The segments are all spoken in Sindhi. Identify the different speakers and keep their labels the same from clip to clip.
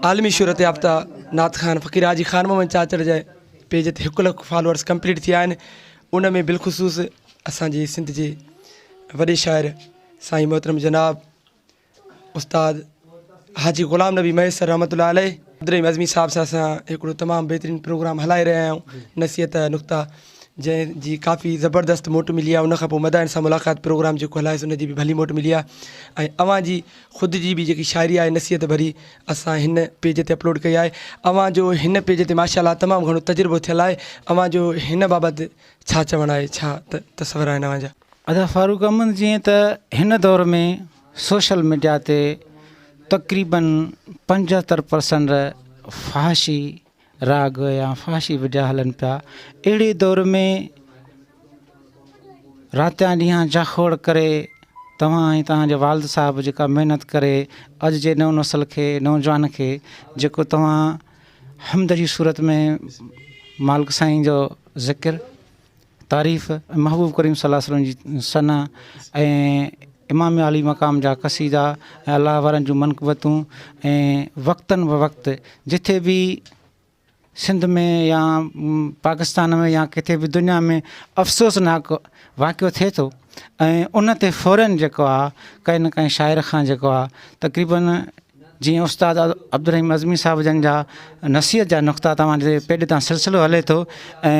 Speaker 1: عالمي شهرت يافته نعت خوان فقير حاجي خان محمد چاچڙ جي پيج تي هڪ لک فالوورس ڪمپليٽ ٿيا آهن ان ۾ بالخصوص اسان جي سنڌ جي وڏي شاعر سائين محترم جناب استاد حاجي غلام نبي مهيسر رحمت الله عليه عبدالرحيم عزمي صاحب سان اسان هڪڙو تمام بهترين پروگرام هلائي رهيا آهيون نصيحت نقطا جنهن جي ڪافي زبردست موٽ ملي آهي ان کان پوء مدائن سان ملاقات پروگرام جيڪو هلايس ان جي به ڀلي موٽ ملي آهي ۽ اوهان جي خود جي به جيڪي شاعري آهي نصيحت ڀري اسان هن پيج تي اپلوڊ ڪئي آهي اوهان جو هن پيج تي ماشاء الله تمام گهڻو تجربو ٿيل آهي اوهان جو هن بابت ڇا چوڻ آهي ڇا تصور آهن اوهان جا.
Speaker 2: ادا فاروق احمد جيئن ته هن دور ۾ سوشل ميڊيا تي تقريبن 75 پرسنٽ فحاشي راڳ يا فحاشي وڊيا هلن پيا اهڙي دور ۾ راتيان ڏينهان جاکوڙ ڪري توهان ۽ توهان جي والد صاحب جيڪا محنت ڪري اڄ جي نئون نسل کي نوجوان کي جيڪو توهان حمد جي صورت ۾ مالڪ سائين جو ذڪر تعريف ۽ محبوب ڪريم صلي الله عليه وسلم جي ثنا ۽ امام عالي مقام جا قصيدا ۽ الله وارن جون منقبتون ۽ وقتن بوقت جٿي به سنڌ ۾ يا پاڪستان ۾ يا ڪٿي به دنيا ۾ افسوسناڪ واقعو ٿئي ٿو ۽ ان تي فورن جيڪو آ ڪنهن نه ڪنهن شاعر کان جيڪو آ تقريبن جيئن استاد عبدالرحيم عزمي صاحب جن جا نصيحت جا نقطا توهان جي پيڊ تان سلسلو هلي ٿو ۽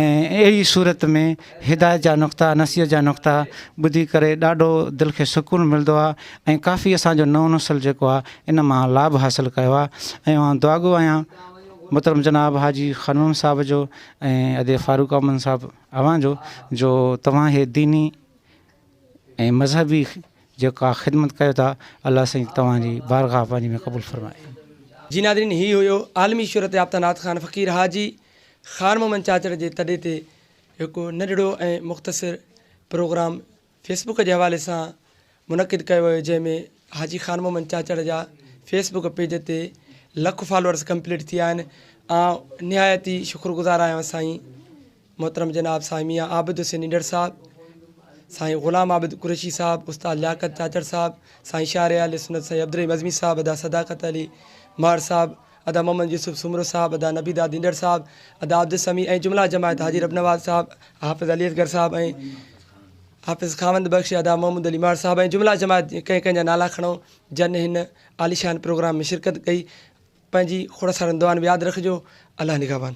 Speaker 2: اهڙي صورت ۾ هدايت جا نقطا نصيحت جا نقطا ٻڌي ڪري ڏاڍو دل کي سڪون ملندو آهي ۽ ڪافي اسان جو نئون نسل جيڪو آهي ان مان لاڀ حاصل ڪيو آهي ۽ آئون دعاگو آهيان محترم جناب حاجي خان محمد صاحب جو ۽ ادي فاروق احمد صاحب اوهان جو جو توهان هي ديني ۽ مذهبي جيڪا خدمت ڪيو ٿا الله سائين توهان جي بارگاھ پنهنجي ۾ قبول فرمائي.
Speaker 1: جي ناظرين هي هيو عالمي شهرت يافته نعت خوان فقير حاجي خان محمد چاچڙ جي تڏي تي هڪ ننڍڙو ۽ مختصر پروگرام فيس بڪ جي حوالي سان منعقد ڪيو ويو جنهن ۾ حاجي خان محمد چاچڙ جا فيس بڪ پيج تي لک فالوورس ڪمپليٽ ٿيا آهن آئون نهايت ئي شڪر گذار آهيان سائين محترم جناب سائين ميان عابد حسين انڙ صاحب، سائين غلام عابد قريشي صاحب، استاد لياقت چاچڙ صاحب، سائين شارع اهل سنت سائين عبدالرحيم عزمي صاحب، ادا صداقت علي مهر صاحب، ادا محمد يوسف سومرو صاحب، ادا نبي داد انڙ صاحب، ادا عبدالسميع ۽ جمله جماعت حاجي ربنواز صاحب، حافظ علي اصغر صاحب ۽ حافظ خاوند بخش، ادا محمد علي مهر صاحب ۽ جمله جماعت ڪنهن ڪنهن جا نالا کڻون جن هن عاليشان پروگرام ۾ شرڪت ڪئي. پنهنجي کوڙ سارن دعائن ۾ ياد رکجو. الله نگهبان.